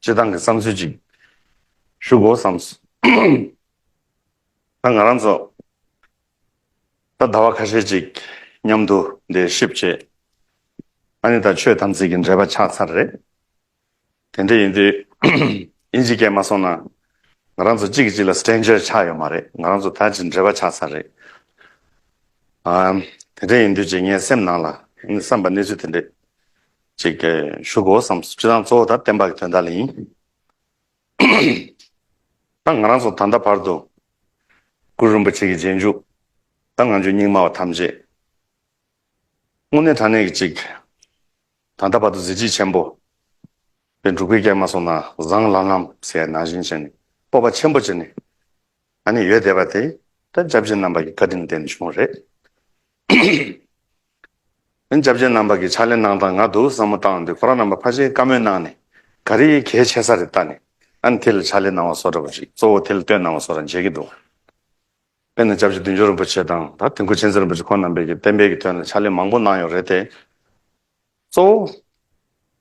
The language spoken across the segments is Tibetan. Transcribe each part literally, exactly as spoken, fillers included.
སྤྱིར་བཏང་གི་བསམ་ཚུལ་ཅིག་ཞུ་དགོས་བསམས། ད་ང་རང་ཚོ་ད་ཟླ་བ་ཁ་ཤས་ཅིག་མཉམ་དུ་འདིར་གཤིབས་བྱས། ཨ་ནི་ད་ཆོས་དམ་ཚིག་གི་འབྲེལ་བ་ཆགས་ཚར་རེད། དེ་འདྲ་ཡིན་དུས་དབྱིན་ཇི་སྐད་མ་སོང་ན། ང་རང་ཚོ་གཅིག་གིས་གཅིག་ལ་སི་ཊེན་ཇར་ཆགས་ཡོད་མ་རེད། ང་རང་ཚོ་ད་ཅིག་འབྲེལ་བ་ཆགས་ཚར་རེད། ཨ། དེ་འདྲ་ཡིན་དུས་ཅིག་ངའི་སེམས་ནང་ལ་བསམ་པ་གནས་ཚུལ་དེ་འདྲ་ཅིག་ཞུ་དགོས་བསམས། སྤྱིར་བཏང་གཙོ་བོ་ད་བསྟན་པ་གི་དོན་དག་ལ་ཡིན། ད་ང་རང་ཚོ་ད་ལྟ་བར་དུ་གུ་རུ་རིན་པོ་ཆེ་གི་རྗེས་འཇུག་ད་ང་ཚོ་རྙིང་མ་བ་ཐམས་ཅད། དངོས་གནས་དྲང་གནས་ཀྱི་ཅིག་ད་ལྟ་བར་དུ་གཟི་བརྗིད་ཆེན་པོ། དཔེ་འབྲུག་པའི་སྐད་མ་སོང་ན་བཟང་ལམ་ལམ་ཟེར་ནང་བཞིན་བྱས་ནས་སྤོབས་པ་ཆེན་པོ་བྱས་ནས་ཨ་ནི་ཡོད་བསྡད་པ་དེ་ད་སྐྱབས་རྗེ་རྣམ་པ་གི་བཀའ་དྲིན་བརྟེན་བྱུང་བ་རེད། ཨ་ནི་སྐྱབས་རྗེ་རྣམ་པ་གི་ཕྱག་ལས་གནང་སྟངས་ང་འདུག་བསམ་བློ་བཏང་དུས་ཁོ་རང་རྣམ་པ་ཕལ་ཆེར་བཀའ་མོལ་གནང་ནས་ག་རེ་གལ་ཆེ་ས་རེད་ལྟ་ནས་ཨ་ནི་དེ་ལ་ཕྱག་ལས་གནང་བ་བཟོ་འདྲ་པོ་ཞིག་གཙོ་བོ་དེ་ལ་བསྟོད་གནང་བ་བཟོ་འདྲ་མཇལ་གྱི་འདུག་དཔེར་ན་སྐྱབས་རྗེ་བདུད་འཇོམས་རིན་པོ་ཆེ་དང་ད་དིལ་མགོ་མཁྱེན་བརྩེ་རིན་པོ་ཆེ་ཁོང་རྣམ་པས་ཀྱི་བསྟན་པའི་གི་དོན་ལ་ཕྱག་ལས་མང་པོ་གནང་ཡོད་རེད་དེ། གཙོ་བོ་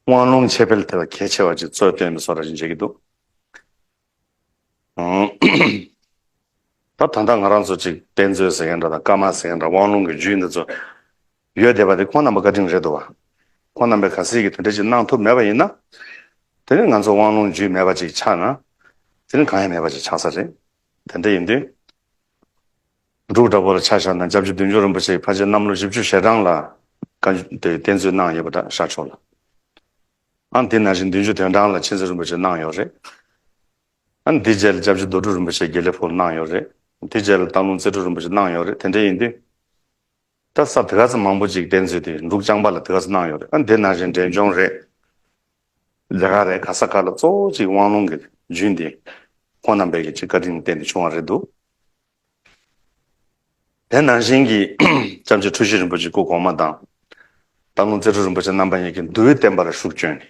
དབང་ལུང་འཆད་སྤེལ་དེ་ལ་གལ་ཆེ་བ་ཅིག་གཙོ་བོ་བཏོན་པའི་བཟོ་འདྲ་ཞིག་མཇལ་གྱི་འདུག་ད་ད་ལྟ་ང་རང་ཚོ་ཅིག་གཏེར་མཛོད་ཟེར་མཁན་འདྲ་དང་བཀའ་མ་ཟེར་མཁན་འདྲ་དབང་ལུང་གི་རྒྱུད་འདི་ཚོ་ཡོད་བསྡད་པ་དེ་ཁོང་རྣམ་པ་བཀའ་དྲིན་རེད་འདུག་བ། ཁོང་རྣམ་པས་གལ་སྲིད་ཀྱི་དེ་འདྲ་ཅིག་གནང་ཐུབ་མེད་པ་ཡིན་ན། དེ་ནི་ང་ཚོ་དབང་ལུང་རྒྱུད་མེད་པ་ཅིག་ཆགས་ན། དེ་ནི་གང་ཡང་མེད་པ་ཅིག་ཆགས་ས་རེད། དེ་འདྲ་ཡིན་དུས། འབྲུག་འདྲ་པོ་ལ་ཆ་བཞག་ན་སྐྱབས་རྗེ་བདུད་འཇོམས་རིན་པོ་ཆེ་ཕལ་ཆེར་གནམ་ལོ་བཞི་བཅུ་ཞེ་གྲངས་ལ་བཀའ་འགྱུར་དེ་བསྟན་འཛིན་གནང་ཡོད་པ་འདྲ་ཤར་ཕྱོགས་ལ། ཨ་དེ་ནང་བཞིན་བདུན་ཅུ་དོན་གྲངས་ལ་མཁྱེན་བརྩེ་རིན་པོ་ཆེ་གནང་ཡོད་རེད། ཨ་དེ་རྗེས་ལ་སྐྱབས་རྗེ་རྡོ་གྲུབ་རིན་པོ་ཆེ་དགེ་ལེགས་ཕུག་གནང་ཡོད་རེད། དེ་རྗེས་ལ་སྟག་ལུང་རྩེ་སྤྲུལ་རིན་པོ་ཆེ་གནང་ཡོད་རེད། དེ་འདྲ་ཡིན་དུས། ད་ས་དེ་ག་ཚོད་མང་པོ་ཅིག་བསྟན་འཛིན་དེ་འབྲུག་ལྕང་པ་ལ་དེ་ག་ཚོད་གནང་ཡོད་རེད། ཨ་དེ་ནང་བཞིན་འབྲས་ལྗོངས་རེད། ལས་ཀ་རེད། ག་ས་ག་ལ་གཙོ་བོ་ཅིག་དབང་ལུང་གི་རྒྱུན་དེ་ཁོང་རྣམ་པས་ཀྱི་ཅིག་བཀའ་དྲིན་བརྟེན་ཏེ་བྱུང་བ་རེད་འདུག་དེ་ནང་བཞིན་གྱི་སྐྱབས་རྗེ་འཁྲུལ་ཞིག་རིན་པོ་ཆེ་སྐུ་གོང་མ་དང་། སྟག་ལུང་རྩེ་སྤྲུལ་རིན་པོ་ཆེ་རྣམ་པ་གཉིས་ཀྱིས་འདུལ་བའི་བསྟན་པ་ལ་ཤུགས་བསྐྱོན་ནས།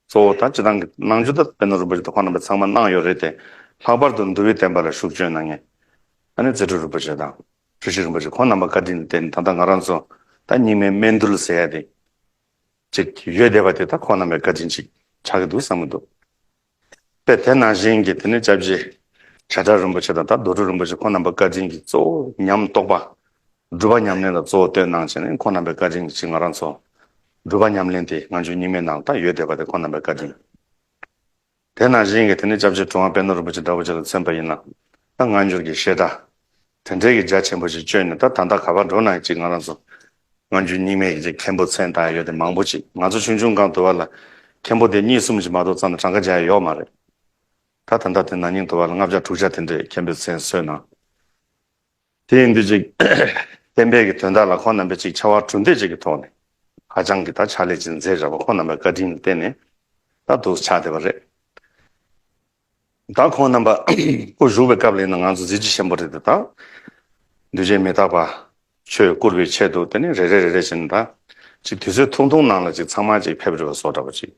གཙོ་བོ་དང་སྤྱི་བཏང་གི་གནང་རྒྱུ་དང་དཔེར་ན་རིན་པོ་ཆེ་དང་ཁོང་རྣམ་པས་ཚང་མ་གནང་ཡོད་རེད་དེ། ལྷག་པར་དུ་འདུལ་བའི་བསྟན་པ་ལ་ཤུགས་བསྐྱོན་གནང་མཁན། ཨ་ནི་རྩེ་སྤྲུལ་རིན་པོ་ཆེ་དང་། འཁྲུལ་ཞིག་རིན་པོ་ཆེ་ཁོང་རྣམ་པ་བཀའ་དྲིན་བརྟེན་ད་ལྟ་ང་རང་ཚོ་ད་རྙིང་མའི་སྨན་འདུལ་ཟེར་ཡ་དེ། ཅིག་ཡོད་བསྡད་པ་དེ་ད་ཁོང་རྣམ་པའི་བཀའ་དྲིན་ཅིག་ཆགས་ཀྱི་འདུག་བསམ་གྱི་འདུག་དཔེ་དེ་ནང་བཞིན་གྱི་དེ་ནི་སྐྱབས་རྗེ་བྱ་བྲལ་རིན་པོ་ཆེ་དང་ད་རྡོ་གྲུབ་རིན་པོ་ཆེ་ཁོང་རྣམ་པ་བཀའ་དྲིན་གྱི་གཙོ་བོ་ཉམས་རྟོགས་པ། སྒྲུབ་པ་ཉམས་ལེན་ལ་གཙོ་བོ་བཏོན་གནང་བྱས་ནས་ཁོང་རྣམ་པའི་བཀའ་དྲིན་གྱི་ཅིག་ང་རང་ཚོ། སྒྲུབ་པ་ཉམས་ལེན་དེ་སྔ་འགྱུར་རྙིང་མའི་ནང་ད་ཡོད་བསྡད་པ་དེ་ཁོང་རྣམ་པའི་བཀའ་དྲིན། དེ་ནང་བཞིན་གྱི་དེ་ནི་སྐྱབས་རྗེ་གྲུབ་དབང་པད་ནོར་རིན་པོ་ཆེ་འདྲ་པོ་ཅིག་ལ་མཚོན་པ་ཡིན་ན། ད་སྔ་འགྱུར་གྱི་བཤད་གྲྭ། དེ་འདྲའི་གི་རྒྱ་ཆེན་པོ་ཞིག་བཅོས་ནས་ད་ད་ལྟ་ག་པར་འགྲོ་ན་ཅིག་ང་རང་ཚོ། སྔ་འགྱུར་རྙིང་མའི་གི་ཅིག་མཁན་པོ་མཚན་བཏགས་ཡོད་དེ་མང་པོ་ཅིག་ང་ཚོ་ཆུང་ཆུང་སྒང་དུ་བ་ལ། མཁན་པོ་དེ་གཉིས་གསུམ་ཅིག་མ་གཏོགས་ཙམ་དུ་གྲངས་ཀ་བརྒྱ་ཡོད་མ་རེད། ད་ད་ལྟ་དེ་ན་ནིང་དུ་བ་ལ་ལྔ་བརྒྱ་དྲུག་བརྒྱ་དེ་འདྲའི་མཁན་པོའི་མཚན་གསོལ་གནང་། དེ་ཡིན་དུས་ཅིག་བསྟན་པའི་གི་དོན་དག་ལ་ཁོང་རྣམ་པས་ཅིག་ཕྱར་བ་གྲུ་འདེགས་ཅིག་གི་ཐོག་ནས་ཧ་ཅང་གི་ད་ཕྱག་ལས་ཅིག་མཛད་བཞག་པ་ཁོང་རྣམ་པའི་བཀའ་དྲིན་ལ་བརྟེན་ནས་ད་འདུག་ཆགས་བསྡད་པ་རེད། ད་ཁོང་རྣམ་པ་སྐུ་བཞུགས་པའི་སྐབས་ལ་ཡིན་ན་ང་ཚོ་གཟི་བརྗིད་ཆེན་པོ་རེད་དེ་ད། འདུས་བྱས་མི་རྟག་པ་ཆོས་བཀུར་བའི་ཆེད་དུ་དེ་ནི་རེ་རེ་རེ་རེ་བྱས་ནས་ད་ཅིག་དུས་ཚོད་ཐུང་ཐུང་ནང་ལ་ཅིག་ཚང་མ་ཅིག་ཕེབས་རེ་བ་བཟོ་འདྲ་པོ་ཅིག་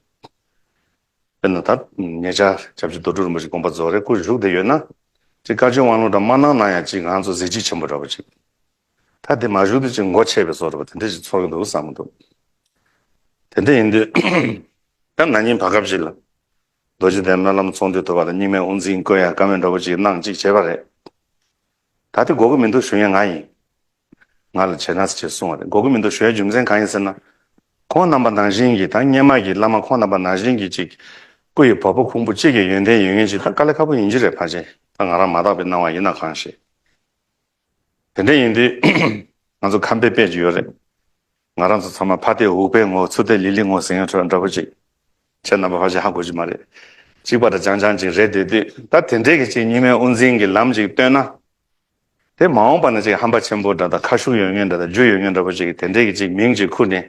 དཔེར་ན་ད་ཉེ་ཆར་སྐྱབས་རྗེ་རྡོ་གྲུབ་རིན་པོ་ཆེ་དགོངས་པ་རྫོགས་རེད་སྐུ་བཞུགས་བསྡད་ཡོད་ན། ཅིག་བཀའ་ཆོས་དབང་ལུང་འདྲ་མ་གནང་ན་ཡང་ཅིག་ང་ཚོ་གཟི་བརྗིད་ཆེན་པོ་འདྲ་པོ་ཅིག་ད་དེ་མ་བཞུགས་དུས་ཅིག་མགོ་ཆད་པའི་བཟོ་འདྲ་པོ་དེ་འདྲ་ཞིག་ཚོར་གྱི་འདུག་བསམ་གྱི་འདུག་དེ་འདྲ་ཡིན་དུས། ད་ན་ནིང་བར་སྐབས་ཤིག་ལ། རྡོ་རྗེ་གདན་སྨོན་ལམ་ཚོགས་འདུའི་ཐོག་ལ་རྙིང་མའི་དབུ་འཛིན་བསྐོ་ཡ་བཀའ་མོལ་འདྲ་པོ་ཅིག་གནང་ཅིག་བྱས་པ་རེད། ད་དེ་དགོས་ཀྱི་མི་འདུག་ཞུ་མཁན་ང་ཡིན། ང་ལ་བྱས་ན་ཟེར་ཅེས་གསུངས་པ་རེད། དགོས་ཀྱི་མི་འདུག་ཞུ་ཡའི་རྒྱུ་མཚན་གང་ཡིན་ཟེར་ན། ཁོང་རྣམ་པ་ནང་བཞིན་གྱི་ད་སྔོན་མ་གི་བླ་མ་ཁོང་རྣམ་པ་ནང་བཞིན་གྱི་ཅིག་སྐུ་ཡི་བ་སྤུ་ཁུང་བུ་གཅིག་གི་ཡོན་ཏན་ཡོད་མཁན་ཅིག་ད་དཀའ་ལས་ཁག་པོ་ཡིན་གྱི་རེད་ཕལ་ཆེར་ད་ང་རང་མ་དག་པའི་སྣང་བ་ཡིན་ན་གང་ཤེས། དེ་འདྲ་ཡིན་དུས་ང་ཚོ་ཁམས་པའི་དཔེ་ཅིག་ཡོད་རེད། ང་རང་ཚོ་ཚང་མ་ཕ་སྟེ་འུག་པའི་ངོ་ཚུར་སྟེ་ལི་ལི་ངོ་ཟེར་མཁན་འདྲ་པོ་ཅིག་ཁྱེད་རྣམ་པ་ཕལ་ཆེར་ཧ་གོ་གི་མ་རེད། གཅིག་པ་དང་རྐྱང་རྐྱང་ཅིག་རེད་དེ་དུས་ད་དེ་འདྲའི་གི་ཅིག་རྙིང་མའི་དབུ་འཛིན་གྱི་ལམ་ཅིག་སྟོན་ན། དེ་མ་འོངས་པ་ན་ཅིག་ཧམ་པ་ཆེན་པོ་འདྲ་དང་ཁ་ཤུགས་ཡོད་མཁན་འདྲ་དང་རྒྱུ་ཡོད་མཁན་འདྲ་པོ་ཅིག་གིས་དེ་འདྲའི་གི་ཅིག་མིང་ཅིག་ཁུར་ནས།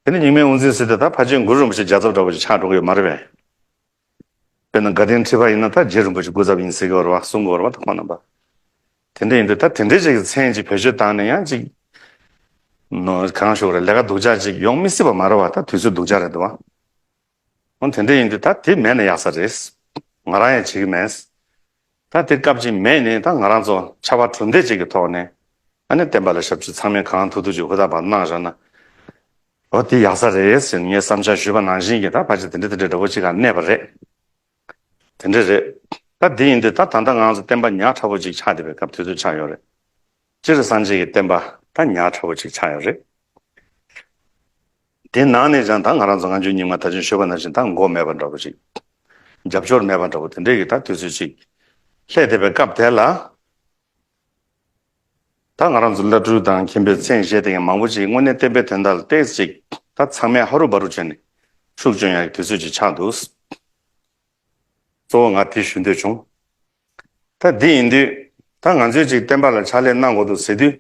དེ་ནི་རྙིང་མའི་དབུ་འཛིན་ཟེར་དེ་ད་ཕལ་ཆེར་གུ་རུ་རིན་པོ་ཆེ་རྒྱལ་ཚབ་འདྲ་པོ་ཅིག་ཆགས་འགྲོ་གི་ཡོད་མ་རེད་པས། དཔེར་ན་དགའ་ལྡན་ཁྲི་པ་ཡིན་ན་ད་རྗེ་རིན་པོ་ཆེ་སྐུ་ཚབ་ཡིན་ཟེར་གི་ཡོད་རེད་བ་གསུང་གི་ཡོད་རེད་བ་ད་ཁོང་རྣམ་པ། དེ་འདྲ་ཡིན་དུས་ད་དེ་འདྲའི་ཅིག་གི་མཚན་ཅིག་བེད་སྤྱོད་བཏང་ནས་ཡང་ཅིག་གང་ཞུ་དགོས་རེད་ལས་ཀ་སྡུག་ཅག་ཅིག་ཡོང་མི་སྲིད་པ་མ་རེད་བ་ད་དུས་ཚོད་སྡུག་ཅག་རེད་འདུག་བ། འོ་དེ་འདྲ་ཡིན་དུས་ད་དེ་མེད་ན་ཡག་ས་རེད། ང་རང་ཡང་བྱེད་ཀྱི་མེད། ད་དེ་སྐབས་ཅིག་མེད་ནས་ད་ང་རང་ཚོ་ཕྱར་བ་གྲུ་འདེགས་ཅིག་གི་ཐོག་ནས་ཨ་ནི་བསྟན་པ་ལ་ཞབས་ཕྱི་ཚང་མས་གང་ཐུབ་ཐུབ་ཅིག་ཧུར་ཐག་པ་གནང་བཞག་ན། འོ་དེ་ཡག་ས་རེད་ཟེར་ངས་བསམ་འཆར་ཞུས་པ་ནང་བཞིན་གྱི་ད་ཕལ་ཆེར་དེ་འདྲ་དེ་འདྲ་འདྲ་པོ་ཅིག་ལ་གནས་པ་རེད། དེ་འདྲ་རེད། ད་དེ་ཡིན་དུས་ད་ད་ལྟ་ང་ཚོ་བསྟན་པ་ཉག་ཕྲ་པོ་ཅིག་ཆགས་བསྡད་པའི་སྐབས་དུས་ཚོད་ཆགས་ཡོད་རེད། སྤྱིར་སངས་རྒྱས་ཀྱི་བསྟན་པ་ད་ཉག་ཕྲ་པོ་ཅིག་ཆགས་ཡོད་རེད། དེ་ནང་ནས་ཀྱང་ད་ང་རང་ཚོ་སྔ་འགྱུར་རྙིང་མ་ད་ཅིང་ཞུས་པ་ནང་བཞིན་ད་མགོ་མེད་པ་འདྲ་པོ་ཅིག་རྒྱབ་སྐྱོར་མེད་པ་འདྲ་པོ་དེ་འདྲའི་གི་ད་དུས་ཚོད་ཅིག་སླེབས་བསྡད་པའི་སྐབས་དེ་ལ། ད་ང་རང་ཚོ་བླ་སྤྲུལ་དང་མཁན་པོའི་མཚན་བཞེས་དེ་མང་པོ་ཅིག་དངོས་གནས་བསྟན་པའི་དོན་དག་ལ་ཏོག་ཙམ་ཅིག་ད་ཚང་མས་ཧ་རུ་བ་རུ་བྱས་ནས་ཤུགས་སྐྱོན་ཡག་གི་དུས་ཚོད་ཅིག་ཆགས་འདུག་གཙོ་བོ་ང་དེ་ཞུ་འདོད་བྱུང་། ད་འདི་ཡིན་དུས་ད་ང་ཚོས་ཅིག་བསྟན་པ་ལ་ཕྱག་ལས་གནང་དགོས་འདུག་ཟེར་དུས།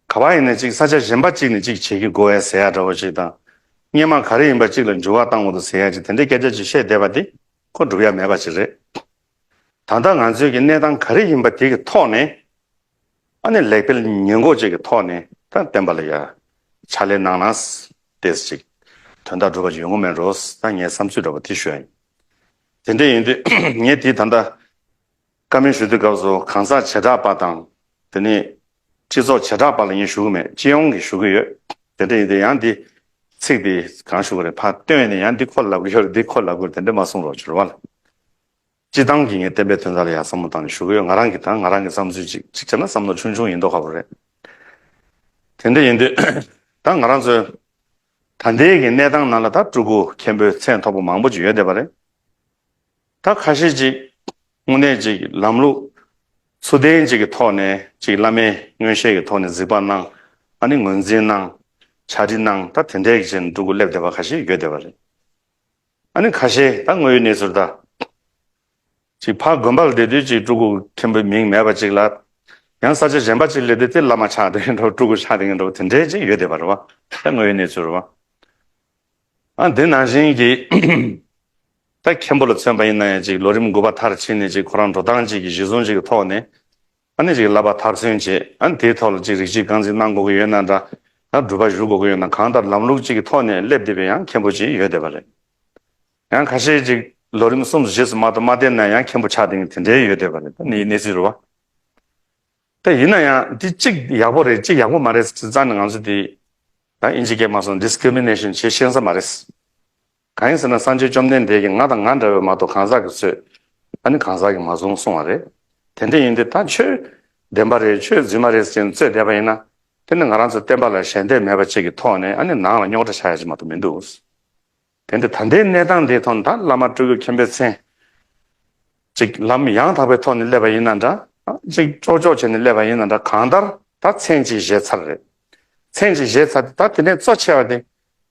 ག་པར་ཡིན་ན་ཅིག་ས་ཆ་གཞན་པ་ཅིག་ནས་ཅིག་བྱེད་ཀྱི་དགོས་ཡ་ཟེར་ཡ་འདྲ་བོ་ཅིག་དང་། སྔོན་མ་ག་རེ་ཡིན་པ་ཅིག་ལ་འགྱུར་བ་གཏང་དགོས་འདུག་ཟེར་ཡ་ཅིག་དེ་འདྲའི་སྐད་ཆ་ཅིག་བཤད་བསྡད་པ་དེ་ཁོ་འགྲུབ་ཡ་མེད་པ་ཅིག་རེད། ད་ལྟ་ང་ཚོའི་གི་གནས་སྟངས་ག་རེ་ཡིན་པ་དེ་གི་ཐོག་ནས། ཨ་ནི་ལེགས་སྤེལ་ཉེས་འགོག་ཅིག་གི་ཐོག་ནས་ད་བསྟན་པ་ལ་ཡ་ཕྱག་ལས་གནང་ན་ཏོག་ཙམ་ཅིག་དོན་དག་འགྲུབ་པ་ཅིག་ཡོང་གི་མེད་འགྲོ་ད་ངའི་བསམ་ཚུལ་འདྲ་པོ་དེ་ཞུ་ཡ་ཡིན། དེ་འདྲ་ཡིན་དུས་ངས་དེ་ད་ལྟ་བཀའ་མོལ་ཞུ་དུས་སྐབས་སུ་གང་ཟག་བྱེ་བྲག་པ་དང་། དེ་ནས་སྤྱི་ཚོགས་བྱེ་བྲག་པ་ལ་ངས་ཞུ་གི་མེད། སྤྱི་ཡོངས་ཀྱིས་ཞུ་གི་ཡོད། དེ་འདྲ་ཡིན་དུས་ཡང་འདི་ཚིག་འདི་གང་ཞུ་གི་རེད། ཕར་བཏོན་ནས་ཡང་འདི་ཁོ་ལབ་གི་ཡོད་རེད། འདི་ཁོ་ལབ་གི་རེད། དེ་འདྲ་མ་གསུང་རོགས་བྱོས་རོགས་ལ། སྤྱི་བཏང་གི་ངས་བསྟན་པའི་དོན་དག་ལ་ཡང་བསམ་བློ་བཏང་ནས་ཞུ་གི་ཡོད། ང་རང་གི་དང་ང་རང་གི་བསམ་ཚུལ་ཅིག་ཅིག་བྱས་ན་བསམ་བློ་ཆུང་ཆུང་ཡིན་མདོག་ཁ་པོ་རེད། དེ་འདྲ་ཡིན་དུས་ད་ང་རང་ཚོའི་ད་ལྟའི་གི་གནས་སྟངས་ནང་ལ་ད་སྤྲུལ་སྐུ་མཁན་པོའི་མཚན་ཐོགས་པ་མང་པོ་ཅིག་ཡོད་བསྡད་པ་རེད། ད་ཁ་ཤས་ཅིག་དངོས་གནས་ཅིག་ལམ་ལུགས་ཚུལ་ལྡན་ཅིག་གི་ཐོག་ནས་ཅིག་བླ་མའི་མངོན་ཤེས་ཀྱི་ཐོག་ནས་གཟིགས་པ་གནང་། ཨ་ནི་ངོས་འཛིན་གནང་། ཕྱག་བྲིས་གནང་། ད་དེ་འདྲའི་གི་ཅིག་སྤྲུལ་སྐུ་སླེབས་བསྡད་པ་ཁ་ཤས་ཡོད་བསྡད་པ་རེད། ཨ་ནི་ཁ་ཤས་ད་དངོས་ཡོད་གནས་ཚུལ་ད། ཅིག་ཕར་དགོན་པ་ལ་བསྡད་དུས་ཅིག་སྤྲུལ་སྐུ་མཁན་པོའི་མིང་མེད་པ་ཅིག་ལ། ཡང་ས་ཆ་གཞན་པ་ཅིག་སླེབས་དུས་དེ་བླ་མ་ཆགས་བསྡད་མཁན་འདྲ་བོ་སྤྲུལ་སྐུ་ཆགས་བསྡད་མཁན་འདྲ་བོ་དེ་འདྲའི་ཅིག་ཡོད་བསྡད་པ་རེད་བ། ད་དངོས་ཡོད་གནས་ཚུལ་རེད་བ། ཨ་འདི་ནང་བཞིན་གྱི་ད་མཁན་པོ་ལ་མཚོན་པ་ཡིན་ན་ཡང་ཅིག་ལོ་རིམ་དགུ་པ་མཐར་ཕྱིན་ནས་ཅིག་ཁོ་རང་འགྲོ་སྟངས་ཅིག་གི་གཞི་བཟུང་ཅིག་གི་ཐོག་ནས། ཨ་ནི་ཅིག་བསླབ་པ་མཐར་སོན་བྱས། ཨ་ནི་དེའི་ཐོག་ལ་ཅིག་རིགས་གཅིག་རྐང་འཛིན་གནང་དགོས་ཀྱི་ཡོད་ན་འདྲ། ད་སྒྲུབ་པ་ཞུ་དགོས་ཀྱི་ཡོད་ན་གང་ལྟར་ལམ་ལུགས་གཅིག་གི་ཐོག་ནས་སླེབས་བསྡད་པའི་ཡང་མཁན་པོ་ཅིག་ཡོད་བསྡད་པ་རེད། ཡང་ཁ་ཤས་ཅིག་ལོ་རིམ་གསུམ་བཞི་ཙམ་མ་གཏོགས་མ་བསྡད་ན་ཡང་མཁན་པོ་ཆགས་བསྡད་མཁན་དེ་འདྲའི་ཡོད་བསྡད་པ་རེད། ད་ནི་གནས་ཚུལ་རེད་བ། ད་ཡིན་ན་ཡང་འདི་གཅིག་ཡག་པོ་རེད་གཅིག་ཡག་པོ་མ་རེད་ཟེར་རྩ་ནས་ང་ཚོ་འདི་ད་ཨིན་ཇི་སྐད་མ་སོང་ཌི་སི་ཀི་རི་མི་ནེ་ཤན་བྱེད་ཤེས་ས་མ་རེད། གང་ཡིན་ཟེར་ན་སངས་རྒྱས་བཅོམ་ལྡན་འདས་ཀྱིས་ང་དང་ང་འདྲ་བའི་མ་གཏོགས་གང་ཟག་གིས་གསོད། ཨ་ནི་གང་ཟག་གིས་མ་བཟུང་གསུང་བ་རེད། དེ་འདྲ་ཡིན་དུས་ད་ཆོས་བདེན་པ་རེད་ཆོས་རྫུན་མ་རེད་ཟེར་ནས་རྩོད་བསྡད་པ་ཡིན་ན། དེ་ནི་ང་རང་ཚོ་བསྟན་པ་ལ་ཞལ་འདེབས་མེད་པ་ཅིག་གི་ཐོག་ནས་ཨ་ནི་ནང་ལ་རྙོག་དྲ་ཆགས་ཡ་ཅིག་མ་གཏོགས་མི་འདུག་དེ་འདྲ་ད་ལྟའི་གནས་སྟངས་འདིའི་ཐོག་ནས་ད་བླ་མ་སྤྲུལ་སྐུ་མཁན་པོའི་མཚན་ཅིག་ལམ་ཡང་དག་པའི་ཐོག་ནས་སླེབས་པ་ཡིན་ན་འདྲ། ཅིག་ཅོག་ཅོག་བྱས་ནས་སླེབས་པ་ཡིན་ན་འདྲ། གང་ལྟར་ད་མཚན་ཅིག་བཞེས་ཚར་རེད། མཚན་ཅིག་བཞེས་ཚར་ཏེ་ད་དེ་ནས་གཙོ་ཆེ་བ་དེ་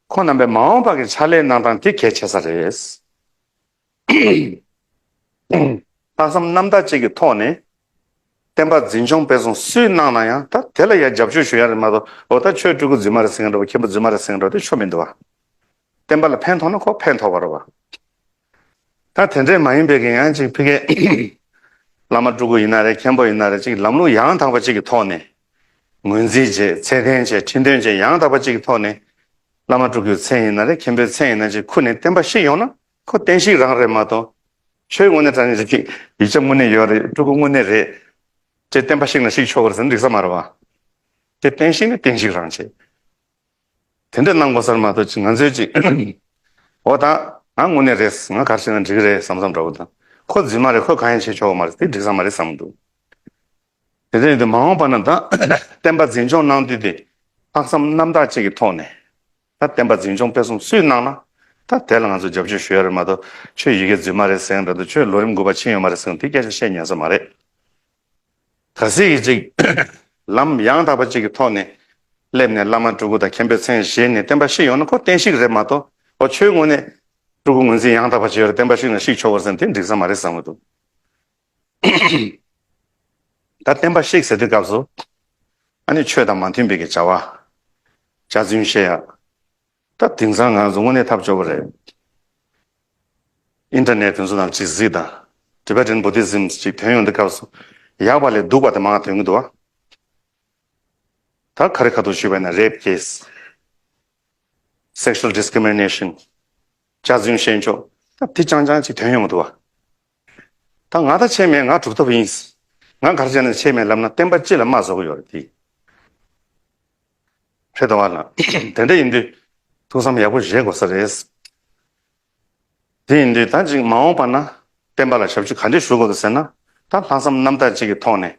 ཁོང་རྣམ་པས་མ་འོངས་པ་གི་ཕྱག་ལས་གནང་སྟངས་དེ་གལ་ཆེ་ས་རེད། ལྷག་བསམ་རྣམ་དག་ཅིག་གི་ཐོག་ནས་བསྟན་པ་འཛིན་སྐྱོང་སྤེལ་གསུམ་སུས་གནང་ན་ཡང་ད་དེ་ལ་ཡང་རྒྱབ་སྐྱོར་ཞུ་ཡ་རེད་མ་གཏོགས་འོ་ད་ཆོས་སྤྲུལ་སྐུ་རྫུན་མ་རེད་ཟེར་མཁན་འདྲ་བོ་མཁན་པོ་རྫུན་མ་རེད་ཟེར་མཁན་འདྲ་བོ་དེ་ཆོ་མི་འདུག་བ། བསྟན་པ་ལ་ཕན་ཐོགས་ན་ཁོ་ཕན་ཐོགས་པ་རེད་བ། ད་དེ་འདྲས་མ་ཡིན་པའི་གི་ཡང་ཅིག་ཕ་གི་བླ་མ་སྤྲུལ་སྐུ་ཡིན་ན་རེད་མཁན་པོ་ཡིན་ན་རེད་ཅིག་ལམ་ལུགས་ཡང་དག་པ་ཅིག་གི་ཐོག་ནས་ངོས་འཛིན་བྱས་ཚད་ལྡན་བྱས་ཁྲིམས་དོན་བྱས་ཡང་དག་པ་ཅིག་གི་ཐོག་ནས་བླ་མ་སྤྲུལ་སྐུའི་མཚན་ཡིན་ན་རེད་མཁན་པོའི་མཚན་ཡིན་ན་ཅིག་ཁུར་ནས་བསྟན་པ་བཤིག་ཡོང་ན་ཁོ་བསྟན་བཤིག་རང་རེད་མ་གཏོགས་ཆོས་དངོས་གནས་དྲང་གནས་ཅིག་ཡིག་ཆ་དངོས་གནས་ཡོད་རེད་སྤྲུལ་སྐུ་དངོས་གནས་རེད་ཅེས་བསྟན་པ་བཤིག་ན་བཤིག་ཆོག་གི་རེད་ཟེར་ན་འགྲིག་ས་མ་རེད་བ། དེ་བསྟན་བཤིག་ནི་བསྟན་བཤིག་རང་བྱེད། དེ་འདྲ་གནང་དགོས་ས་རེད་མ་གཏོགས་ང་ཚོས་ཅིག་འོ་ད་ང་དངོས་གནས་རེད་ང་ག་རེ་བྱས་ན་འགྲིག་གི་རེད་བསམ་བསམ་འདྲ་བོ་དང་ཁོ་རྫུན་མ་རེད་ཁོ་གང་ཡང་བྱེད་ཆོག་གི་མ་རེད་དེ་འགྲིག་ས་མ་རེད་བསམ་གྱི་འདུག་དེ་འདྲ་ཡིན་དུས་མ་འོངས་པ་ན་ད་བསྟན་པ་འཛིན་སྐྱོང་གནང་དུས་དེ་ལྷག་བསམ་རྣམ་དག་ཅིག་གི་ཐོག་ནས་ད་བསྟན་པ་འཛིན་སྐྱོང་སྤེལ་གསུམ་སུས་གནང་ན་ད་དེ་ལ་ང་ཚོ་རྒྱབ་སྐྱོར་ཞུ་ཡ་རེད་མ་གཏོགས་ཆོས་ཡི་གེ་རྫུན་མ་རེད་ཟེར་མཁན་འདྲ་འདུག་ཆོས་ལོ་རིམ་དགུ་པ་ཕྱིན་ཡོད་མ་རེད་ཟེར་མཁན་དེ་སྐད་ཆ་བཤད་ཉན་ས་མ་རེད། གལ་སྲིད་ཀྱི་ཅིག་ལམ་ཡང་དག་པ་ཅིག་གི་ཐོག་ནས་སླེབས་ནས་བླ་མ་སྤྲུལ་སྐུ་དང་མཁན་པོའི་མཚན་བཞེས་ནས་བསྟན་པ་བཤིག་ཡོང་ན་ཁོ་བསྟན་བཤིག་རེད་མ་གཏོགས་ཨོ་ཆོས་དངོས་གནས་སྤྲུལ་སྐུ་ངོས་འཛིན་ཡང་དག་པ་བྱས་ཡོད་རེད་བསྟན་པ་བཤིག་ན་བཤིག་ཆོག་པ་ཟེར་ན་དེ་འགྲིག་ས་མ་རེད་བསམ་གྱི་འདུག་ད་བསྟན་པ་བཤིག་ཟེར་དུས་སྐབས་སུ་ཨ་ནི་ཆོས་དང་མ་མཐུན་པའི་གི་བྱ་བ་སྐྱག་རྫུན་བཤད་ཡ། ད་དེང་སང་ང་ཚོ་དངོས་གནས་ཐབས་སྐྱོ་པོ་རེད། ཨིན་ཊར་ནེཊ་དེ་ཚོ་ནང་ཅིག་གཟིགས་དང་། Tibetan Buddhism ཅིག་ཐོན་ཡོང་དུས་སྐབས་སུ་ཡག་པ་ལས་སྡུག་པ་དེ་མང་ཐོན་གྱི་འདུག་བ། ད་ག་རེ་ཁ་ཐུག་ཞུས་པ་ཡིན་ན་rape case, sexual discrimination, སྐྱག་རྫུན་བཤད་ཕྱོགས་ད་དེ་རྐྱང་རྐྱང་ཅིག་ཐོན་ཡོང་གི་འདུག་བ། ད་ང་ད་ཆད་མེད་ང་གྲུབ་ཐོབ་ཡིན། ང་ག་རེ་བྱས་ན་ཆད་མེད་ལབ་ན་བསྟན་པ་སྤྱི་ལ་དམའ་བཟོ་གི་ཡོད་རེད་དེ། རེད་དོ་བ་ལ། དེ་འདྲ་ཡིན་དུས། ཐུགས་བསམ་ཡག་པོ་བཞེས་དགོས་ས་རེད། དེ་ཡིན་དུས་ད་ཅིག་མ་འོངས་པ་ན་བསྟན་པ་ལ་ཞབས་ཕྱི་ག་འདྲས་ཞུ་དགོས་འདུག་ཟེར་ན། ད་ལྷག་བསམ་རྣམ་དག་ཅིག་གི་ཐོག་ནས།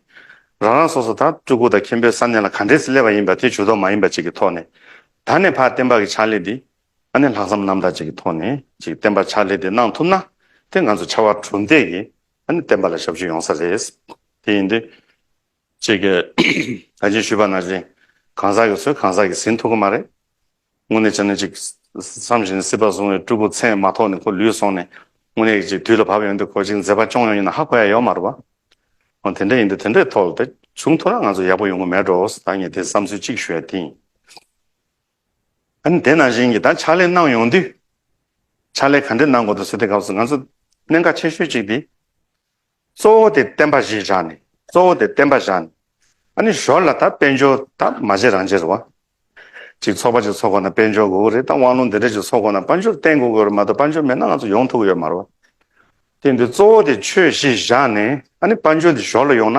རང་རང་སོ་སོ་ད་སྤྲུལ་སྐུ་དང་མཁན་པོའི་ས་གནས་ལ་ག་འདྲས་སེ་སླེབས་པ་ཡིན་པ་དེ་ཇུས་གཏོགས་མ་ཡིན་པ་ཅིག་གི་ཐོག་ནས། ད་ནས་ཕར་བསྟན་པ་གི་ཕྱག་ལས་འདི། ཨ་ནི་ལྷག་བསམ་རྣམ་དག་ཅིག་གི་ཐོག་ནས་ཅིག་བསྟན་པ་ཕྱག་ལས་དེ་གནང་ཐུབ་ན། དེ་ང་ཚོ་ཕྱར་བ་གྲུ་འདེགས་ཀྱིས་ཨ་ནི་བསྟན་པ་ལ་ཞབས་ཕྱི་ཡོང་ས་རེད། དེ་ཡིན་དུས། ཅིག་གིས་ད་ཅི་ཞུས་པ་ནང་བཞིན། གང་ཟག་གི་ཚོད་གང་ཟག་གིས་ཟིན་ཐུབ་ཀྱི་མ་རེད། དངོས་གནས་བྱས་ན་ཅིག་བསམ་བཞིན་སྲིད་པ་བཟུང་བའི་སྤྲུལ་སྐུ་མཚན་མ་ཐོགས་ནས་ཁོ་ལུས་སོང་ནས། དངོས་གནས་ཀྱི་ཅིག་དུས་ལ་བབ་ཡོང་དུས་ཁོ་ཅིག་མཛད་པ་སྐྱོང་ཡོང་ཡིན་ན་ཧ་གོ་ཡ་ཡོད་མ་རེད་བ། འོ་དེ་འདྲ་ཡིན་དུས་དེ་འདྲའི་ཐོག་ལ་དེ་བྱུང་ཐུབ་ན་ང་ཚོ་ཡག་པོ་ཡོང་གི་མེད་འགྲོ། ད་ངས་དེ་བསམ་ཚུལ་གཅིག་ཞུ་ཡ་དེ་ཡིན། ཨ་ནི་དེ་ནང་བཞིན་གྱི་ད་ཕྱག་ལས་གནང་ཡོང་དུས། ཕྱག་ལས་ག་འདྲས་གནང་དགོས་འདུག་ཟེར་དུས་སྐབས་སུ་ང་ཚོ་གནད་འགག་ཆེ་ཤོས་གཅིག་དེ། གཙོ་བོ་དེ་བསྟན་པ་གཞི་བཞག་ནས། གཙོ་བོ་དེ་བསྟན་པ་བཞག་ནས། ཨ་ནི་ཞོར་ལ་ད་དཔལ་འབྱོར་ད་མ་བྱེད་རང་བྱེད་རེད་བ། ཅིག་ཚོགས་པ་ཅིག་ཚོགས་དགོས་ན་དཔལ་འབྱོར་དགོས་ཀྱི་རེད། ད་དབང་ལུང་འདི་འདྲ་ཅིག་ཚོགས་དགོས་ན་དཔལ་འབྱོར་བསྟེན་དགོས་ཀྱི་རེད་མ་གཏོགས་དཔལ་འབྱོར་མེད་ན་ང་ཚོ་ཡོང་ཐུབ་ཀྱི་ཡོད་མ་རེད་བ། དེ་འདི་གཙོ་བོ་དེ་ཆོས་གཞི་བཞག་ནས་ཨ་ནི་དཔལ་འབྱོར་དེ་ཞོར་ལ་ཡོང་ན།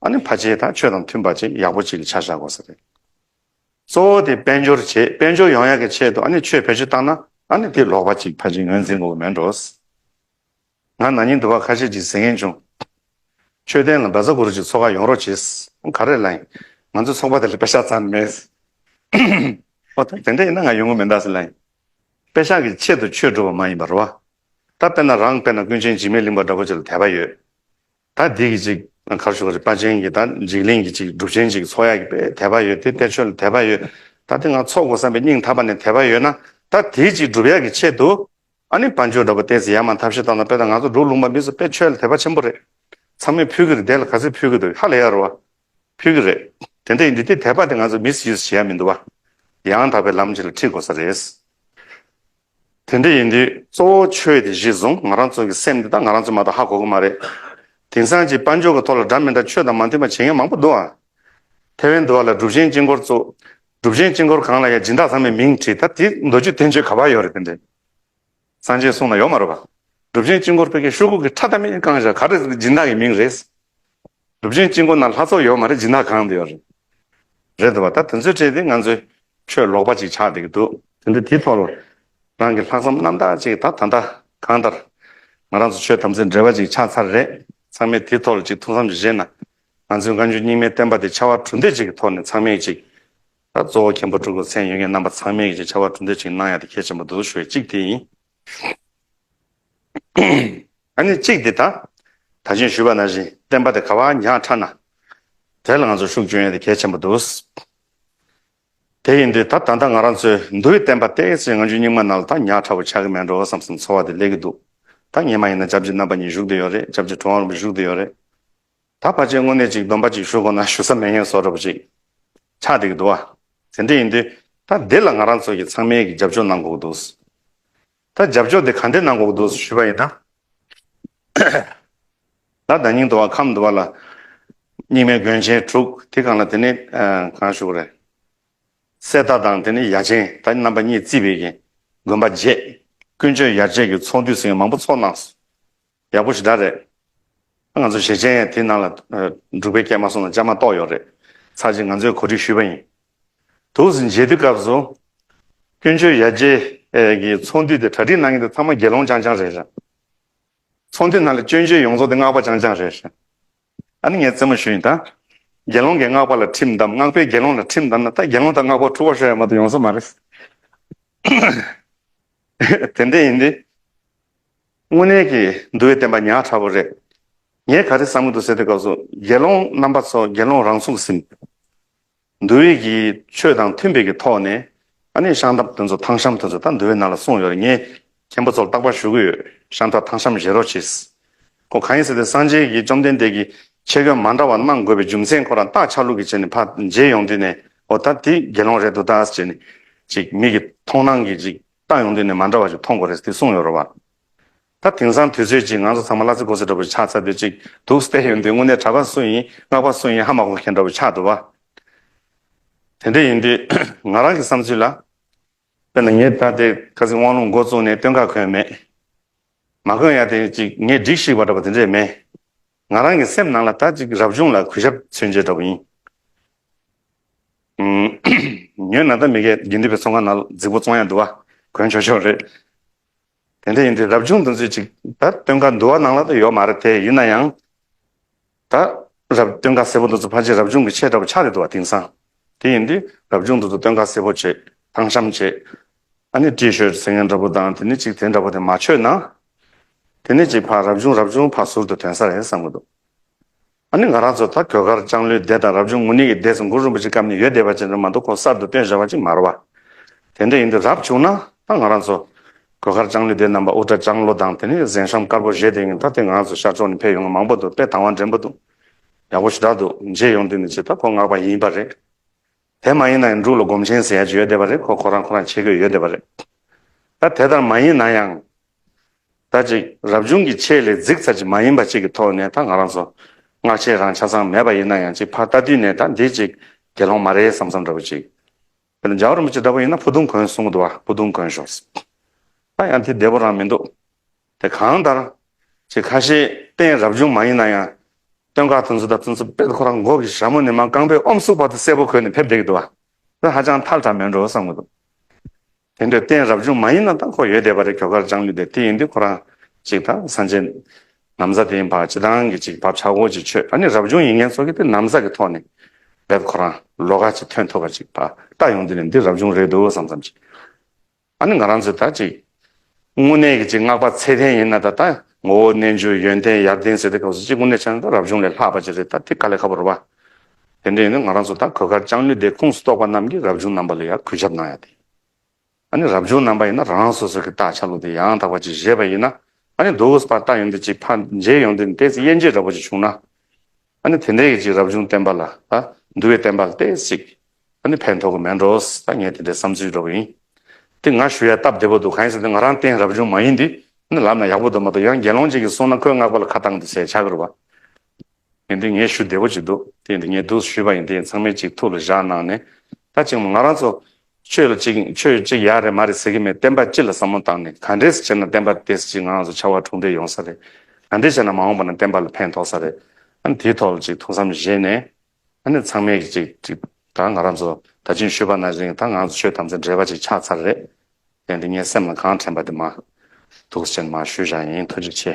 ཨ་ནི་ཕལ་ཆེར་ད་ཆོས་དང་མཐུན་པ་ཅིག་ཡག་པོ་ཅིག་ལ་ཆ་བཞག་དགོས་ས་རེད། གཙོ་བོ་དེ་དཔལ་འབྱོར་བྱེད། དཔལ་འབྱོར་ཡོང་ཡག་གི་ཆེད་དུ་ཨ་ནི་ཆོས་བེད་སྤྱོད་བཏང་ན་ཨ་ནི་དེ་ལོག་པ་ཅིག་ཕལ་ཆེར་ངོས་འཛིན་དགོས་ཀྱི་མེད་འགྲོ། ང་ན་ནིང་དུ་བ་ཁ་ཤས་ཅིག་ཟེར་མཁན་བྱུང་། མཆོད་རྟེན་ལ་བཛྲ་གུ་རུ་ཅིག་ཚོགས་ཁག་ཡོང་རོགས་བྱེད། ག་རེ་ལབ་ཡིན། ང་ཚོའི་ཚོགས་པ་དེ་ལ་པེ་ཤག་རྩ་ནས་མེད། ཨོ་ད་དེ་འདྲ་ཡིན་ན་ང་ཡོང་གི་མེད་ད་ཟེར་ལབ་ཡིན། པེ་ཤག་གི་ཆེད་དུ་ཆོས་སྒྲུབ་པ་མ་ཡིན་པ་རེད་བ། ད་དཔེར་ན་རང་དཔེར་ན་ཀུན་མཁྱེན་འཇིགས་མེད་གླིང་པ་འདྲ་པོ་ཅིག་ལ་དད་པ་ཡོད། ད་འདི་གི་ཅིག་ག་རེ་ཞུ་དགོས་རེད། དཔལ་ཆེན་གྱི་ད་འཇིགས་གླིང་གི་ཅིག་སྒྲུབ་ཆེན་ཅིག་ཚོགས་ཡག་གི་དཔེ་དད་པ་ཡོད་དེ། གཏེར་ཆོས་ལ་དད་པ་ཡོད། ད་དེ་ང་ཚོགས་དགོས་བསམ་པའི་སྙིང་ཐག་པ་ནས་དད་པ་ཡོད་ན། ད་དེའི་ཅིག་སྒྲུབ་ཡག་གི་ཆེད་དུ། ཨ་ནི་དཔལ་འབྱོར་འདྲ་པོ་ཏོག་ཙམ་ཡར་མར་ཐབས་ཤེས་བཏང་ན། དཔེར་ན་ང་ཚོ་འབྲུག་ལུང་པ་མི་ཚོ་དཔེ་ཆོས་ལ་དད་པ་ཆེན་པོ་རེད། ཚང་མས་ཕུལ་གི་རེད། དེ་ལ་ག་ཚོད་ཕུལ་གི་འདུག་ཧ་ལས་ཡ་རེད་བ། ཕུལ་གི་རེད། དེ་འདྲ་ཡིན་དུས་དེ་དད་པ་དེ་ང་ཚོ་མིས་ཡུས་བྱེད་ཡ་མི་འདུག་བ། ཡང་དག་པའི་ལམ་ཅིག་ལ་ཁྲིད་དགོས་ས་རེད། དེ་འདྲ་ཡིན་དུས་གཙོ་བོ་ཆོས་དེ་གཞི་བཟུང་། ང་རང་ཚོ་གི་སེམས་འདི་ད་ང་རང་ཚོ་མ་གཏོགས་ཧ་གོ་གི་མ་རེད། དེང་སང་ཅིག་དཔལ་འབྱོར་གྱི་ཐོག་ལ་འདྲ་མི་འདྲ་ཆོས་དང་མ་མཐུན་པ་བྱེད་མཁན་མང་པོ་འདུག་ཨ། ཐེ་ཝན་འདི་བ་ལ་སྒྲུབ་ཆེན་དཀྱིལ་འཁོར་བཙུགས། སྒྲུབ་ཆེན་དཀྱིལ་འཁོར་སྒང་ལ་ཡ་སྦྱིན་བདག་ཚང་མས་མིང་བྲིས། ད་དེ་མདོ་རྒྱུད་བསྟན་བཅོས་ག་པར་ཡོད་རེད་དེ་འདྲ། སངས་རྒྱས་གསུང་ན་ཡོད་མ་རེད་པ། སྒྲུབ་ཆེན་དཀྱིལ་འཁོར་ཕ་གིར་ཤོག་གུ་གི་ཁྲ་ལྟ་མིན་བཀང་བཞག་ག་རེ་ཟེར། སྦྱིན་བདག་གི་མིང་རེད། སྒྲུབ་ཆེན་དཀྱིལ་འཁོར་ནང་ལྷ་ཚོགས་ཡོད་མ་རེད། སྦྱིན་བདག་གང་དུ་ཡོད་རེད། རེད་འདུག་བ། ད་དེ་ཚོའི་གྲས་དེ་ང་ཚོའི་ཆོས་ལོག་པ་ཅིག་ཆགས་བསྡད་ཀྱི་འདུག་དེ་འདྲ་དེའི་ཐོག་ལ་རང་གི་ལྷག་བསམ་རྣམ་དག་ཅིག་ད་ད་ལྟ་གང་ལྟར་ང་རང་ཚོ་ཆོས་དམ་ཚིག་འབྲེལ་བ་ཅིག་ཆགས་ཚར་རེད། ཚང་མས་དེའི་ཐོག་ལ་ཅིག་ཐུགས་བསམ་ཅིག་བཞེས་ན། ང་ཚོའི་སྔ་འགྱུར་རྙིང་མའི་བསྟན་པ་དེ་ཕྱར་བ་གྲུ་འདེགས་ཅིག་གི་ཐོག་ནས་ཚང་མས་ཅིག་ད་གཙོ་བོ་མཁན་པོ་སྤྲུལ་སྐུ་མཚན་ཡོད་མཁན་རྣམ་པ་ཚང་མས་ཀྱི་ཕྱར་བ་གྲུ་འདེགས་ཅིག་གནང་ཡ་དེ་གལ་ཆེན་པོ་འདུག་ཞུ་བའི་གཅིག་དེ་ཡིན། ཨ་ནི་གཅིག་དེ་ད། ད་གིན་ཞུས་པ་ནང་བཞིན་བསྟན་པ་དེ་ག་པར་ཉག་ཕྲ་ན། དེ་ལ་ང་ཚོ་ཤུགས་སྐྱོན་ཡ་དེ་གལ་ཆེན་པོ་འདུག་དེ་ཡིན་དུས་ད་ད་ལྟ་ང་རང་ཚོའི་འདུལ་བའི་བསྟན་པ་ཏོག་ཙམ་སྔ་འགྱུར་རྙིང་མ་ནང་ལ་ད་ཉག་ཕྲ་པོ་ཆགས་ཀྱི་མེད་འགྲོ་བསམ་བསམ་ཚོར་བ་དེ་སླེབས་ཀྱི་འདུག་ད་སྔོན་མ་ཡིན་ན་སྐྱབས་རྗེ་རྣམ་པ་གཉིས་བཞུགས་བསྡད་ཡོད་རེད། སྐྱབས་རྗེ་གྲུབ་དབང་རིན་པོ་ཆེ་བཞུགས་བསྡད་ཡོད་རེད། ད་ཕལ་ཆེར་དངོས་གནས་ཅིག་སྡོམ་པ་ཅིག་ཞུ་དགོས་ན་ཞུ་ས་མེད་མཁན་བཟོ་འདྲ་པོ་ཅིག་ཆགས་བསྡད་ཀྱི་འདུག་བ། དེ་འདྲ་ཡིན་དུས་ད་འདི་ལ་ང་རང་ཚོ་གིས་ཚང་མས་ཀྱི་རྒྱབ་སྐྱོར་གནང་དགོས་ཀྱི་འདུག་ད་རྒྱབ་སྐྱོར་དེ་ག་འདྲས་གནང་དགོས་ཀྱི་འདུག་ཞུས་པ་ཡིན་ན། ད་ན་ནིང་དུ་བ་ཁམས་དུ་བ་ལ་རྙིང་མའི་དགོན་ཆེན་དྲུག་དེ་སྒང་ལ་དེ་ནི་གང་ཞུ་དགོས་རེད། གསེར་རྟ་དང་དེ་ནི་ཡ་ཆེན་ད་རྣམ་པ་གཉིས་བརྩིས་པའི་གི་དགོན་པ་བརྒྱད། ཀུན་སྤྱོད་ཡར་རྒྱས་ཀྱི་ཚོགས་འདུ་ཟེར་མཁན་མང་པོ་ཚོགས་གནང་སོང་། ཡག་པོ་ཞེ་དྲག་རེད། ང་ཚོ་ཞེ་ཆེན་དེ་ནང་ལ་འབྲུག་པའི་སྐད་མ་གསུངས་ན་ཅང་མ་གཏོགས་ཡོད་རེད། ཚར་གཅིག་ང་ཚོས་གོ་སྒྲིག་ཞུས་པ་ཡིན། དུས་ཟིན་མཇལ་དུས་སྐབས་སུ། ཀུན་སྤྱོད་ཡར་རྒྱས་ཀྱི་ཚོགས་འདུ་དེ་གྲ་སྒྲིག་གནང་མཁན་དེ་ཚང་མ་དགེ་སློང་རྐྱང་རྐྱང་རེད་ར། ཚོགས་འདུ་ནང་ལ་སྐྱོན་བརྗོད་ཡོངས་རྫོགས་དེ་སྔགས་པ་རྐྱང་རྐྱང་རེད་ར། ཨ་ནི་ངས་རྩེད་མོ་ཞུས་ཡིན་ད། དགེ་སློང་གིས་སྔགས་པ་ལ་ཁྲིམས་བསྡམས། སྔགས་པས་དགེ་སློང་ལ་ཁྲིམས་བསྡམས་ན་ད་དགེ་སློང་དང་སྔགས་པ་འཁྲུག་པ་ཤོར་ཡ་མ་གཏོགས་ཡོང་ས་མ་རེད། དེ་འདྲ་ཡིན་དུས། དངོས་གནས་ཀྱི་འདུལ་བའི་བསྟན་པ་ཉག་ཕྲ་པོ་རེད། ངས་ག་རེ་བསམ་གྱི་འདུག་ཟེར་དུས་སྐབས་སུ་དགེ་སློང་རྣམ་པ་ཚོ་དགེ་སློང་རང་ཚུགས་ཟིན། འདུལ་བའི་གི་ཆོས་དང་མཐུན་པའི་གི་ཐོག་ནས་ཨ་ནི་ཤམ་ཐབས་དེ་ཚོ་ཐང་ཤམ་དེ་ཚོ་ད་འདུལ་བའི་ནང་ལ་གསུངས་ཡོད་རེད། ངས་མཁན་པོ་ཚོར་རྟག་པར་ཞུ་གི་ཡོད། ཤམ་ཐབས་ཐང་ཤམ་བཞེས་རོགས་བྱེད། ཁོ་གང་ཡིན་ཟེར་དུས་སངས་རྒྱས་ཀྱིས་བཅོམ་ལྡན་འདས་ཀྱིས་ཆོས་གོས་མ་འདྲ་བ་གནང་དགོས་པའི་རྒྱུ་མཚན་ཁོ་རང་རྟགས་ཆ་ལུགས་ཀྱི་བྱས་ནས་ཕར་མཇལ་ཡོང་དུས་ནས་འོ་ད་དེ་དགེ་སློང་རེད་འདུག་ད་ཟེར་ནས་ཅིག་མི་གི་མཐོང་སྣང་གིས་ཅིག་ལྟ་ཡོང་དུས་ནས་མ་འདྲ་བ་ཞིག་མཐོང་དགོས་རེད་དེ་གསུངས་ཡོད་རེད་བ། ད་དེང་སང་དུས་ཚོད་ཅིག་ང་ཚོ་ཚང་མ་བླ་རྩེ་དགོན་རྩེ་འདྲ་པོ་ཆགས་ཚར་དུས་ཅིག་འདུག་བལྟས་ཡོང་དུས་དངོས་གནས་གྲྭ་པ་སུ་ཡིན་སྔགས་པ་སུ་ཡིན་ཧ་མ་གོ་མཁན་འདྲ་པོ་ཆགས་འདུག་བ། དེ་འདྲ་ཡིན་དུས་ང་རང་གི་བསམ་ཚུལ་ལ། དཔེར་ན་ངས་ད་ལྟའི་ཁ་སང་དབང་ལུང་འགོ་བཙུགས་ནས་སྟོན་ཁ་གོན་མེད། མ་གོན་ཡ་དེ་ཅིག་ངས་སྒྲིག་ཞིག་པ་འདྲ་པོ་དེ་འདྲས་མེད། ང་རང་གི་སེམས་ནང་ལ་ད་ཅིག་རབ་བྱུང་ལ་གུས་ཞབས་མཚོན་བྱེད་འདྲ་པོ་ཡིན། ཨུམ། ཉོས་ན་ད་མི་གའི་དགེ་འདུན་པའི་ཚོང་ཁང་ནང་ལ་རྫིག་པོ་བཙོང་ཡ་འདུག་བ། གོན་ཆོག་ཆོག་རེད། དེ་འདྲ་ཡིན་དུས་རབ་བྱུང་དེ་ཚོའི་ཅིག་ད་སྟོན་ཁ་འདུལ་བ་ནང་ལ་ད་ཡོད་མ་རེད་དེ། ཡིན་ན་ཡང་ད་རབ་སྟོན་ཁ་གསལ་པོ་དེ་ཚོ་ཕལ་ཆེར་རབ་བྱུང་གི་ཆས་འདྲ་པོ་ཆགས་རེད་འདུག་བ། དེང་སང་དེ་ཡིན་དུས་རབ་བྱུང་དེ་ཚོ་སྟོན་ཁ་གསལ་པོ་བྱེད། ཐང་གཤམ་བྱེད། ཨ་ནི་ཊི་ཤར་ཊི་ཟེར་མཁན་འདྲ་པོ་དང་དེ་ནི་ཅིག་དེ་འདྲ་པོ་དེ་མ་མཆོད་ན། དེ་ནི་ཅིག་ཕར་རབ་བྱུང་རབ་བྱུང་ཕར་ཟུར་དུ་ཐོན་ས་རེད་བསམ་གི་འདུག་ཨ་ནི་ང་རང་ཚོ་ད་གོས་དཀར་ལྕང་ལོའི་སྡེ་དང་རབ་བྱུང་ངུར་སྨྲིག་གི་སྡེ་ཚོ་གུ་རུ་རིན་པོ་ཆེ་སྐབས་ནས་ཡོད་བསྡད་པ་ཅན་རེད་མ་གཏོགས་ཁོ་གསར་དུ་བཏོན་བཞག་པ་ཅིག་མ་རེད་བ། དེ་འདྲ་ཡིན་དུས་རབ་བྱུང་ན་ད་ང་རང་ཚོ་གོས་དཀར་ལྕང་ལོའི་སྡེ་རྣམ་པ་དབུ་སྐྲ་ལྕང་ལོ་དང་དེ་ནས་གཟན་ཤམ་དཀར་པོ་བཞེས་བསྡད་མཁན་ད་དེ་ང་རང་ཚོ་ཤར་ཕྱོགས་ནས་ཕེབས་ཡོང་མཁན་མང་པོ་འདུག་དཔེ་དང་བ་འདྲེན་པོ་འདུག་ཡག་པོ་ཞེ་དྲག་འདུག་མཇལ་ཡོང་དུས་ནི་ཅིག་ད་ཁོ་སྔགས་པ་ཡིན་པ་རེད། དེ་མ་ཡིན་ན་ཡང་འབྲུག་ལ་སྒོམ་ཆེན་ཟེར་ཡ་ཅིག་ཡོད་བསྡད་པ་རེད། ཁོ་ཁོ་རང་ཁོ་རང་ཆས་གོས་ཡོད་བསྡད་པ་རེད། ད་དེ་ལྟར་མ་ཡིན་ན་ཡང་། ད་ཅིག་རབ་བྱུང་གི་ཆས་ལས་རྫིག་ཚར་ཅིག་མ་ཡིན་པ་ཅིག་གི་ཐོག་ནས་ད་ང་རང་ཚོ་སྔགས་ཆས་རང་ཆ་ཚང་མེད་པ་ཡིན་ན་ཡང་ཅིག་ཕར་ལྟ་དུས་ནས་ད་འདི་ཅིག་དགེ་སློང་མ་རེད་བསམ་བསམ་འདྲ་པོ་ཅིག་དེ་ལ་རྒྱལ་བ་རིན་པོ་ཆེ་འདྲ་པོ་ཡིན་ན་ཕུ་དུང་གོན་གསུང་གི་འདུག་བ། ཕུ་དུང་གོན་ཤོག་ད་ཡང་དེ་བདེ་པོ་རང་མི་འདུག་དེ་གང་ལྟར་ཅིག་ཁ་ཤས་རྟེན་རབ་བྱུང་མ་ཡིན་ན་ཡང་སྟོན་ཁ་དེ་ཚོ་ད་དེ་ཚོ་དཔེ་ཁོ་རང་མགོ་གི་ཞྭ་མོ་ནས་མར་རྐང་པའི་ཨོམ་སུག་བར་དུ་གསལ་པོ་གོན་ནས་ཕེབས་བསྡད་ཀྱི་འདུག་བ། ད་ཧ་ཅང་ཐལ་དྲགས་མེད་འགྲོ་བསམ་གྱི་འདུག་དེ་འདྲའི་རྟེན་རབ་བྱུང་མ་ཡིན་ན་ད་ཁོ་ཡོད་བསྡད་པ་རེད། གོས་དཀར་ལྕང་ལོའི་སྡེ་དེ་ཡིན་དུས་ཁོ་རང་ཅིག་ད་སངས་རྒྱས་ན་བཟའ་དེ་ཡིན་པ་སྤྱི་བཏང་གི་ཅིག་བབ་ཆག་སྒོ་ཅིག་མཆོད། ཨ་ནི་རབ་བྱུང་ཡིན་མཁན་ཚོ་གིས་དེ་ན་བཟའ་གི་ཐོག་ནས་རྦད་ཁོ་རང་ལོགས་ཀ་ཅིག་ཐོན་ཐུབ་པ་ཅིག་ཕར་ལྟ་ཡོང་དུས་ནས་འདི་རབ་བྱུང་རེད་འདུག་བསམ་བསམ་ཅིག་ཨ་ནི་ང་རང་ཚོས་ད་ཅིག་དངོས་གནས་ཀྱི་ཅིག་སྔགས་པ་ཚད་ལྡན་ཡིན་ན་ད་ད་ངོ་བོ་རྣལ་འབྱོར་ཡོན་ཏན་ཡར་ལྡན་ཟེར་དུས་སྐབས་སུ་ཅིག་དངོས་གནས་བྱས་ན་ད་རབ་བྱུང་ལས་ལྷག་པ་ཅིག་རེད། ད་དེ་དཀའ་ལས་ཁག་པོ་རེད་བ། དེ་འདྲ་ཡིན་ན་ང་རང་ཚོ་ད་གོས་དཀར་ལྕང་ལོའི་སྡེ་ཁོངས་སུ་གཏོགས་པ་རྣམས་ཀྱིས་རབ་བྱུང་རྣམ་པ་ལ་ཡང་གུས་ཞབས་གནང་ཡ་དེ། ཨ་ནི་རབ་བྱུང་རྣམ་པ་ཡིན་ན་རང་རང་སོ་སོ་གི་རྟགས་ཆ་ལུགས་དེ་ཡང་དག་པ་ཅིག་བཞེས་པ་ཡིན་ན། ཨ་ནི་འདུག་སེ་ཕར་ལྟ་ཡོང་དུས་ཅིག་ཕར་མཇལ་ཡོང་དུས་ཏོག་ཙམ་དབྱེ་འབྱེད་འདྲ་པོ་ཅིག་བྱུང་ན། ཨ་ནི་དེ་འདྲའི་གི་ཅིག་རབ་བྱུང་བསྟན་པ་ལ་ད་འདུལ་བའི་བསྟན་པ་ལ་ཏོག་ཙམ་ཅིག་ཨ་ནི་ཕན་ཐོགས་ཀྱི་མེད་འགྲོ། ད་ངས་དེ་འདྲའི་བསམ་ཚུལ་འདྲ་པོ་ཡིན། དེ་ང་ཞུ་ཡ་སྟབས་བདེ་པོ་འདུག་གང་ཡིན་ཟེར་ན་ང་རང་རྟེན་རབ་བྱུང་མ་ཡིན་དུས་ཨ་ནི་ལབ་ན་ཡག་པོ་འདུག་མ་གཏོགས་ཡང་དགེ་སློང་ཅིག་གིས་གསུངས་ན་ཁོས་སྔགས་པ་ལ་ཁ་བཏང་དུས་ཟེར་ཆགས་ཀྱི་རེད་བ། ཡིན་དུས་ངས་ཞུ་བདེ་པོ་ཅིག་འདུག་དེ་ཡིན་དུས་ངས་འདུག་ཞུས་པ་ཡིན་དུས་ཚང་མས་ཅིག་ཐུགས་ལ་བཞག་གནང་ནས། ད་ཅིག་ང་རང་ཚོ་ཆོས་ལ་ཅིག་ཆོས་ཅིག་ཡག་རེད་མ་རེད་ཟེར་གི་མེད། བསྟན་པ་སྤྱི་ལ་བསམ་བློ་བཏང་ནས་ག་འདྲས་བྱས་ན་བསྟན་པ་དེ་ཅིག་ང་རང་ཚོ་ཕྱར་བ་གྲུ་འདེགས་ཡོང་ས་རེད། ག་འདྲས་བྱས་ན་མ་འོངས་པ་ན་བསྟན་པ་ལ་ཕན་ཐོགས་ས་རེད། ཨ་ནི་དེའི་ཐོག་ལ་ཅིག་ཐུགས་བསམ་བཞེས་ནས། ཨ་ནི་ཚང་མས་ཀྱི་ཅིག་ཅིག་ད་ང་རང་ཚོ་ད་ཅིག་ཞུས་པ་ནང་བཞིན་ད་ང་ཚོ་ཆོས་དམ་ཚིག་འབྲེལ་བ་ཅིག་ཆགས་ཚར་རེད། དེ་འདི་ངའི་སེམས་ལ་གང་དྲན་པ་དེ་མ་འདུག་སེ་བྱས་ནས་མར་ཞུས་བཞག་ཡིན། ཐུགས་རྗེ་ཆེ།